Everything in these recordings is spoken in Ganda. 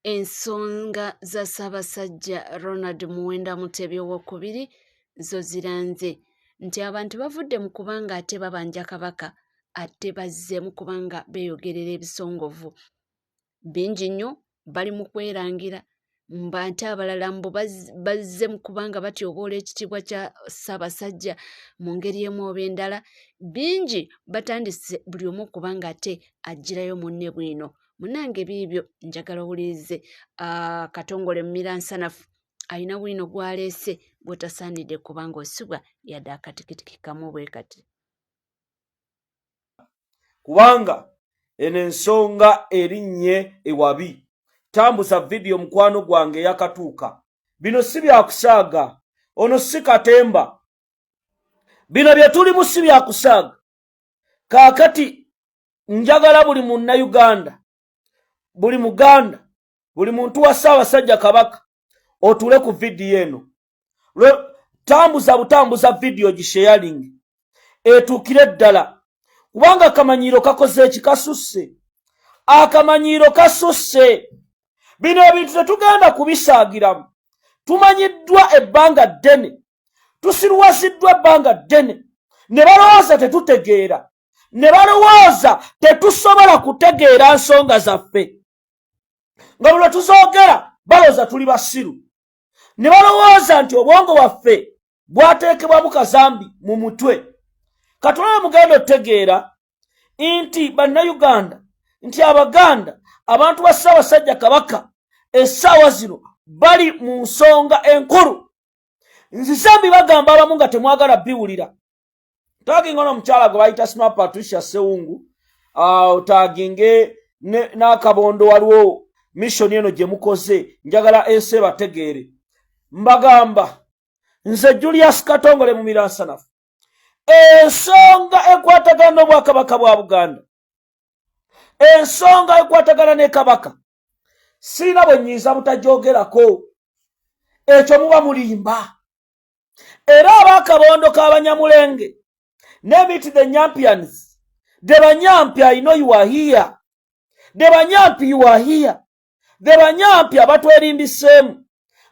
Ensonga za Ssaabasajja Ronald Muwenda Mutebi Owookubiri zo ziranze nti abantu bavudde mu kuba nga ate babanja Kabaka ate bazzeemu kuba nga beeyogerera ebisongovu bingi nnyo, bali mu kwerangira mbu ate abalala mbu bazze mu kuba nga batyoboola ekitiibwa kya Ssaabasajja mu ngeri emu oba endala. Bingi batandise buli omu okuba nga ate aggyirayo munne bwino. Munnange biibyo njagala owulirize Katongole Mumiransanafu alina bwino gw'aleese gw'otasaanidde kuba ng'osubwa yadde akatikitiki kamu bwe kati. Kubanga eno ensonga erinnye ewabi. Tambuza vidiyo mukwano gwange eyakatuuka. Bino si byakusaaga, ono si katemba, bino bye tulimu si byakusaaga. Kaakati njagala buli munnayuganda, buli muganda, buli muntu wa Ssaabasajja Kabaka otuule ku vidiyo eno. Tambuza butambuza vidiyo, gisharing etuukire ddala, kubanga akamanyiiro kakoze eki? Kasusse, akamanyiiro kasusse. Bino ebintu tetugenda kubisaagiramu. Tumanyiddwa ebbanga ddene, tusiruwaziddwa ebbanga ddene, ne balowooza tetutegeera, ne balowooza tetusobola kutegeera nsonga zaffe, nga buli lwe tuzoogera balowooza tuli basiru, ne balowooza nti obwongo bwaffe bwateekebwamu kazambi mu mutwe. Katulabe mugenda otutegeera nti Bannayuganda, nti Abaganda, abantu ba Ssaabasajja Kabaka essaawa zino bali mu nsonga enkulu. Nzize mbibagamba abamu nga temwagala biwulira. Taginga ono omukyala gwe bayita Sma Patricia Sewungu, otaginge n'akabondo. Waliwo mission eno gye mukoze, njagala ensi ebategeere. Mbagamba nze Julius Katongole Mumiransanafu, ensonga ekwatagana n'Obwakabaka bwa Buganda, ensonga ekwatagana ne Kabaka, sirina bwe nnyinza butajoogerako. Ekyo muba mulimba. Era ab'akabondo k'Abanyamulenge, name it, the Nyampians, the Banyampi, I know you are here. The Banyampi, you are here. The Banyampi abatwerimbiseemu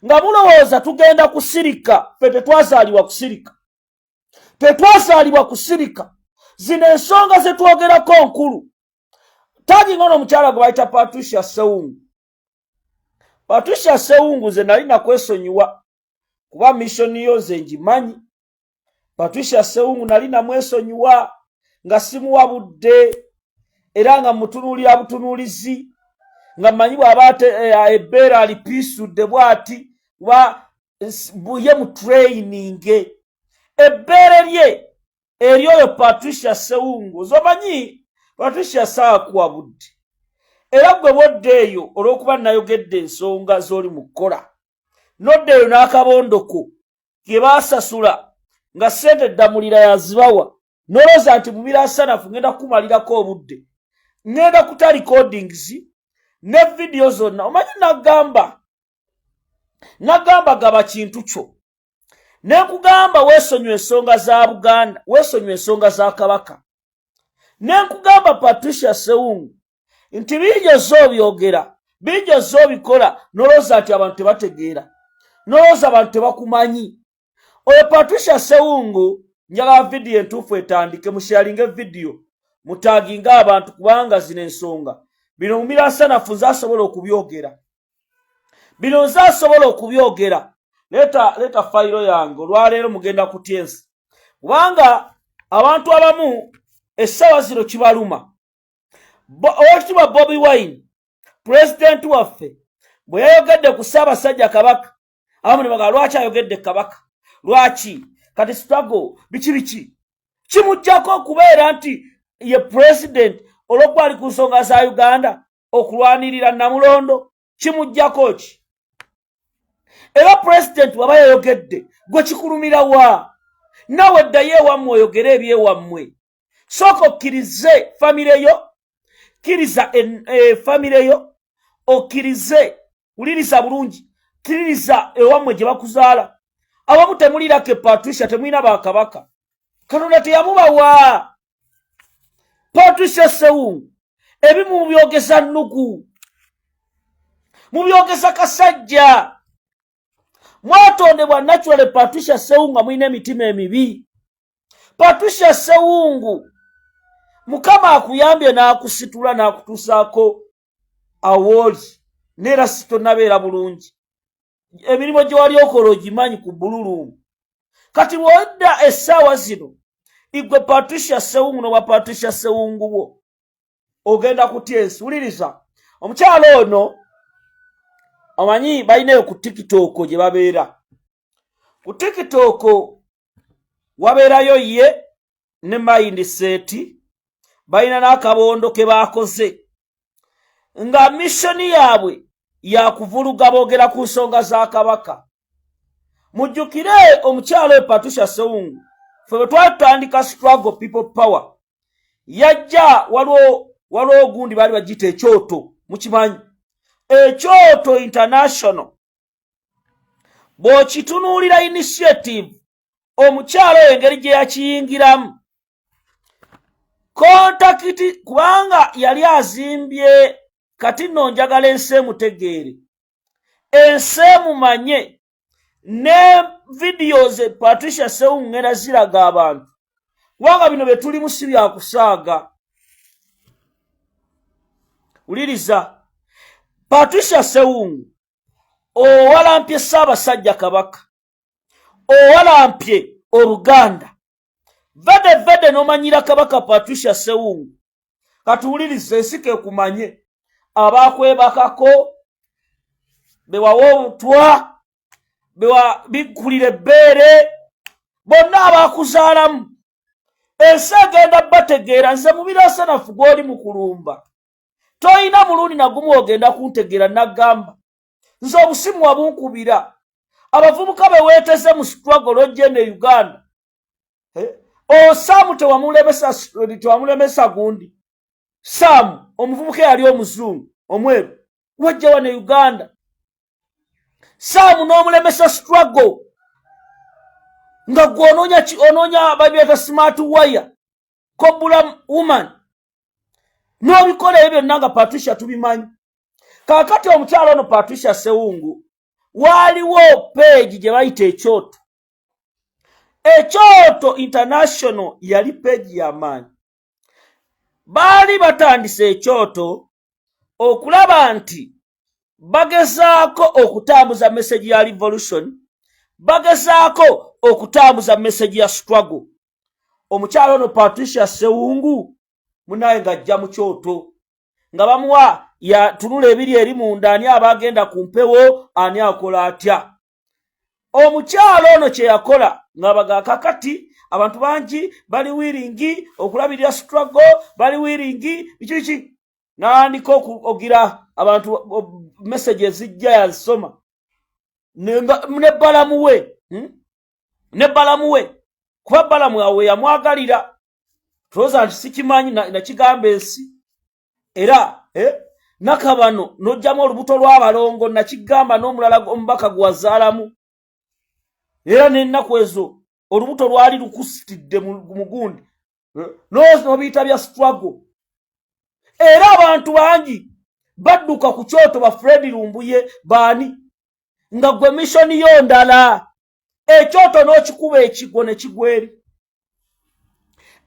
nga mulowooza tugenda kusirika, ffe tetwazaalibwa kusirika, tetwazaalibwa kusirika. Zino ensonga ze twogerako nkulu. Taginga ono omukyala gwe bayita Patricia Sewungu. Patricia Sewungu, nze nali nakwesonyiwa kuba mission yo nze ngimanyi. Patricia Sewungu nali namwesonyiwa nga simuwa budde, era nga mutunuulira butunuulizi, nga mmanyi bw'aba ebbeera alipiisudde bw'ati, kuba ye mu training ebbeere lye eri oyo Patricia Sewungu. Ozomanyi Patricia saakuwa budde, era gwe bwodda eyo olw'okuba nayogedde ensonga z'oli mu kukola, nodda eyo n'akabondoko ke baasasula nga ssente ddamulira yazibawa, nolowooza nti Mumiransanafu ngenda kukumalirako obudde, ngenda kuta recordings ne vidiyo zonna. Omanyi nagamba gaba kintu kyo, nenkugamba weesonywa ensonga za Buganda, weesonywa ensonga za Kabaka. Nenkugamba Patricia Sewungu nti bingi ozze obyogera, bingi ozze obikola, nolowooza nti abantu tebategeera, nolowooza abantu tebakumanyi. Oyo Patricia Sewungu, njagala vidiyo entuufu etandike, musharinge vidiyo, mutaginge abantu, kubanga zino ensonga, bino Mumiransanafu nze asobola okubyogera, bino nze asobola okubyogera. Leeta, leeta fayiro yange. Olwaleero mugenda kutya ensi, kubanga abantu abamu essaawa zino kibaluma. Owekitiibwa Bobi Wine, pulezidenti waffe, bwe yayogedde ku Ssaabasajja Kabaka, abamu ne bagamba, "Lwaki ayogedde Kabaka? Lwaki kati struggle biki biki?" Kimugjako okubeera nti ye pulezidenti olw'okuba ali ku nsonga za Uganda okulwanirira Namulondo? Kimugjako ki? Era pulezidenti waba yayogedde, gwe kikulumira wa? Nawe ddayo ewammwe oyogere ebyewammwe. Sooka okkirize famire yo, kkiriza famire yo, okkirize, wuliriza bulungi, kkiririza ewammwe gye bakuzaala. Abamu temulirako, Patricia, temulina bakabaka, Katonda teyamubawa. Patricia Sewungu, ebimu mubyogeza nnugu. Mubyogeza kasajja. Mwatondebwa naturally, Patricia Sewungu, nga mulina emitima emibi. Patricia Sewungu, Mukama akuyambye n'akusitula n'akutuusaako awooli, neera si tonnabeera bulungi. Emirimu gye wali okola ogimanyi ku bululumu. Kati bwodda essaawa zino, igwe Patricia Sewungu nobwa Patricia Sewungu bwo ogenda kutya ensi. Wuliriza omukyalo ono, omanyi balinayo ku TikTok gye babeera. Ku TikTok wabeerayo ye ne Mindset, balina n'akabondo ke baakoze nga mission yaabwe yakuvuluga, boogera ku nsonga za Kabaka. Mujjukire omukyalo oyo Patricia Sewungu, fe bwe twali tutandika struggle, People Power, yajja waliwo ogundi baali bagiyita Ekyoto. Mukimanyi Ekyoto International? Bw'okitunuulira initiative omukyalo oyo engeri gye yakiyingiramu, contact, kubanga yali azimbye. Kati nno njagala ensi emutegeere, ensi emumanye. Ne videos Patricia Sewungu ngenda ziraga abantu, kubanga bino bye tulimu si byakusaaga. Wuliriza, Patricia Sewungu, owalampye Ssaabasajja Kabaka, owalampye Oluganda vede vede, n'omanyira Kabaka. Patricia Sewungu, katuwuliriza, ensi kekumanye. Abakwebakako, bewawa obutwa, bewabikkulira ebbeere, bonna abakuzaalamu, ensi egenda bategeera. Nze mubirasanafu gw'oli mu kulumba, toyina mulundi nagumu ogenda kuntegeera. Nagamba nze obusimu wabunkubira, abavubuka be weeteze mu struggle ojje ne Uganda. Osaamu tewamulemesa gundi. Saamu omuvubuka eyali omuzungu omweru wajja wano e Uganda, Saamu n'omulemesa struggle, nga gwe onoonya onoonya babyeta smart wire kobula woman, n'obikola ebyo byonna nga Patricia tubimanyi. Kaakati omukyalo ono Patricia Sewungu, waaliwo page gye bayita Ekyoto, Ekyoto International. Yali page y'amaanyi. Baali batandise Ekyoto okulaba nti bagezaako okutambuza message ya revolution, bagezaako okutambuza message ya struggle. Omukyalo ono Patricia Sewungu munaye ng'ajja mu kyoto nga bamuwa yatunula ebiri eri munda, ani aba agenda ku mpewo, ani akola atya. Omukyalo ono kye yakola nga baga kakati abantu bangi bali willing okulabirira struggle, bali willing biki biki, n'andika ogira abantu message ezijja yazisoma ne balamu we, Ne balamu we, kuba balamu awe yamwagalira. Tulowooza nti sikimanyi, nakigamba ensi era nakabano n'ojjamu olubuto lw'abalongo. Nakigamba n'omulala omubaka gwe wazaalamu, era n'ennaku ezo olubuto lwali lukusitidde mu gundi, n'obiyita bya struggle. Era abantu bangi badduka ku kyoto, ba Fred Lumbuye baani, nga gwe mission yo ndala. Ekyoto n'okikuba ekigwo ne kigwa eri,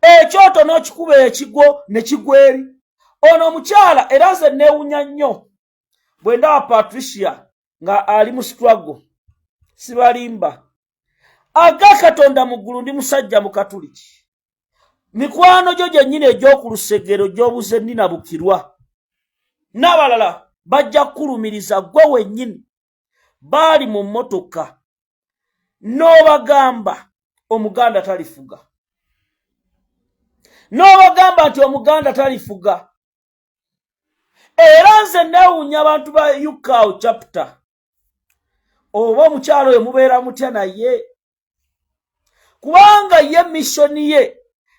ekyoto n'okikuba ekigwo ne kigwa eri. Ono omukyala, era nze neewunya nnyo bwe ndaba Patricia nga ali mu struggle. Sibalimba, aga Katonda mu ggulu, ndi musajja Mukatuliki. Mikwano gyo gyennyini egy'oku lusegero gy'obuze nnina bukirwa n'abalala bajja kukulumiriza. Gwe wennyini baali mu mmotoka n'obagamba Omuganda talifuga, n'obagamba nti Omuganda talifuga. Era nze neewuunya abantu ba UCAO chapter, oba omukyalo oyo mubeera mutya naye, kubanga ye mission ye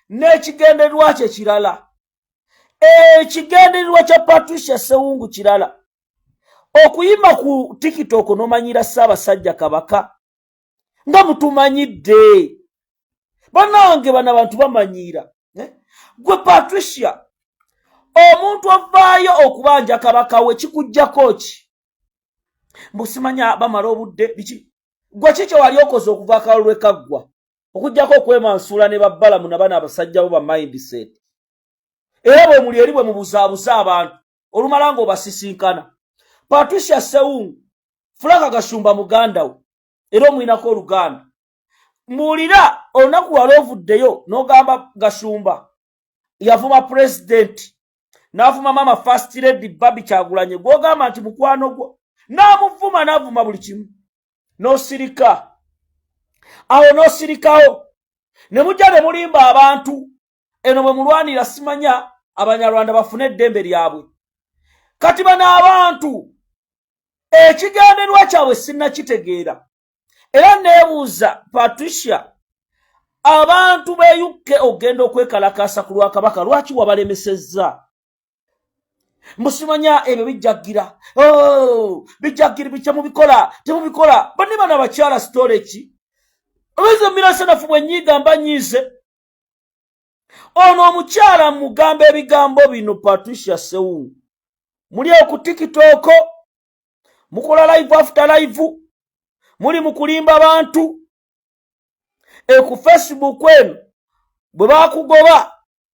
n'ekigendererwa kye kirala. Ekigendererwa kya Patricia Sewungu kirala. Okuyima ku TikTok n'omanyira Ssaabasajja Kabaka nga mutumanyidde, bannange, bano abantu bamanyiira. Gwe Patricia, omuntu ovaayo okubanja Kabaka we, kikugjako ki? Mbu simanya bamala obudde biki. Gwe ki kye wali okoze okuva akalulu lwe kaggwa, okugjako okwemansuula ne babbalamu nabana abasajja bo ba mindset? Era bwe muli eri bwe mubuzaabuza abantu, olumala ng'obasisinkana. Patricia Sewungu, Frank Gashumba muganda wo era omuyinako oluganda. Mbuulira, olunaku wali ovuddeyo n'ogamba Gashumba yavuma pulezidenti, n'avuma maama First Lady Barbie Kyagulanye, gw'ogamba nti mukwano gwo, n'amuvuma, n'avuma buli kimu, n'osirika awo, n'osirikawo ne mujja ne mulimba abantu eno bwe mulwanira simanya Abanyarwanda bafune eddembe lyabwe. Kati bano abantu ekigenderwa kyabwe sinnakitegeera, era neebuuza, Patricia, abantu b'e UK okugenda okwekalakaasa ku lwa Kabaka, lwaki wabalemesezza? Musimanya ebyo bijjagira, oh, bijjagira bitya? Mubikola temubikola? Banne bano abakyala sitole ki obize mirasanafu bwe nyiiga mba nyiize. Ono omukyala mugamba ebigambo bino. Patricia Sewungu, muli ku TikTok mukola live after live, muli mu kulimba bantu. E ku Facebook eno bwe bakugoba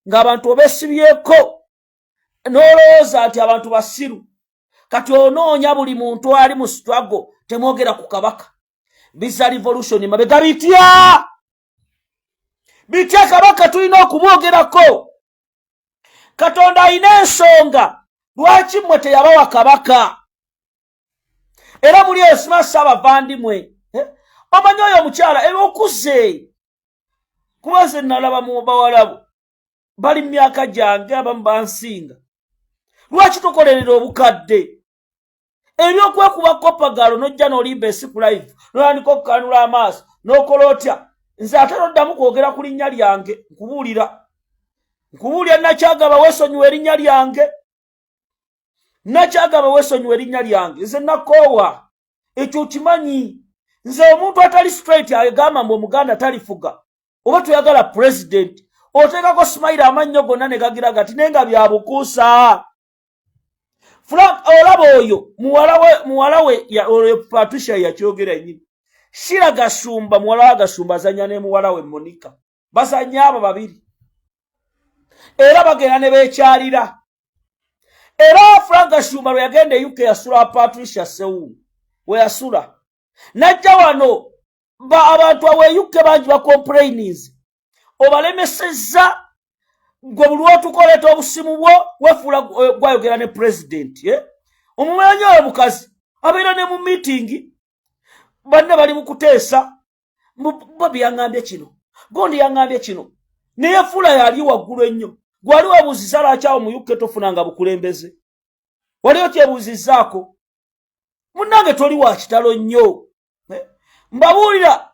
ng'abantu obesibyeko, n'olowooza nti abantu basiru. Kati onoonya buli muntu ali mu struggle, temwogera ku Kabaka, biza revolution mabega. Bitya bitya? Kabaka tulina okumwogerako. Katonda alina ensonga lwaki mmwe teyabawa Kabaka. Era muli esimasa abavandimwe, eh? Omanyi oyo omukyala era okuze, kuba nze nalaba mu bawalabu bali mu myaka gyange, abamu bansinga. Lwaki tokolerera obukadde ebyokwekuba kopagalo, nojja n'olimba ensi ku live, notandika okukanula amaaso, n'okola otya? Nze ate noddamu kwogera ku linnya lyange. Nkubuulira, nkubuulira, Nakyagaba, weesonyiwa erinnya lyange. Nakyagaba, weesonyiwa erinnya lyange. Nze nakoowa ekyo okimanyi. Nze omuntu atali straight agamba mbu Omuganda talifuga oba toyagala president, oteekako smile, amannyo gonna ne gagira gati, naye nga byabukuusa. Frank, olaba oyo muwala we oyo Patricia yakyogera nnyini. Shira Gashumba, muwala wa Gashumba, azanya ne muwala we Monica, bazanya abo babiri, era bagenda ne beekyalira. Era Frank Gashumba lwe yagenda e UK yasula Patricia Sewungu we yasula, najja wano ba abantu awo e UK bangi bacomplainings obalemesezza. Gwe buli lwotukoleeta obusimu bwo wefuula gwayogera ne president, eh? Omumanyi oyo mukazi abeera ne mu meeting, banne bali mu kuteesa, Bobi yaŋŋambye kino, gundi yaŋŋambye kino, neyefuula yali waggulu ennyo. Gwali webuuziza lwaki awo mu UK tofunanga bukulembeze? Wali okyebuuzizzaako? Munnange, toli wa kitalo nnyo, eh? Mbabuulira,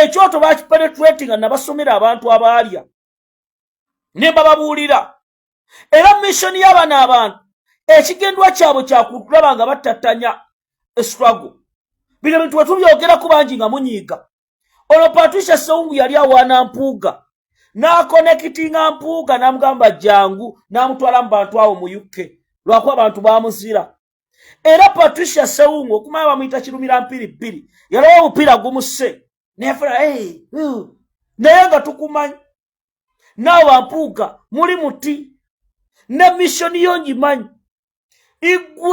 ekyoto bakipenetrating nga nabasomera abantu abaalya ne mbababuulira. Era mission y'abano abantu, ekigendwa kyabwe kyakulaba nga battattanya struggle. Bino bintu wetubyogerako bangi nga munyiiga. Ono Patricia Sewungu yali awaana Mpuuga, n'aconnectinga Mpuuga, n'amugamba jangu, n'amutwala mu bantu awo mu UK, lwakuba abantu bamuzira. Era Patricia Sewungu okumanya bamuyita kirumira mpiri bbiri, yalawa omupiira gumusse nefuna, naye nga tukumanyi naawe bampuuga muli muti ne mission yo ngimanyi igwe.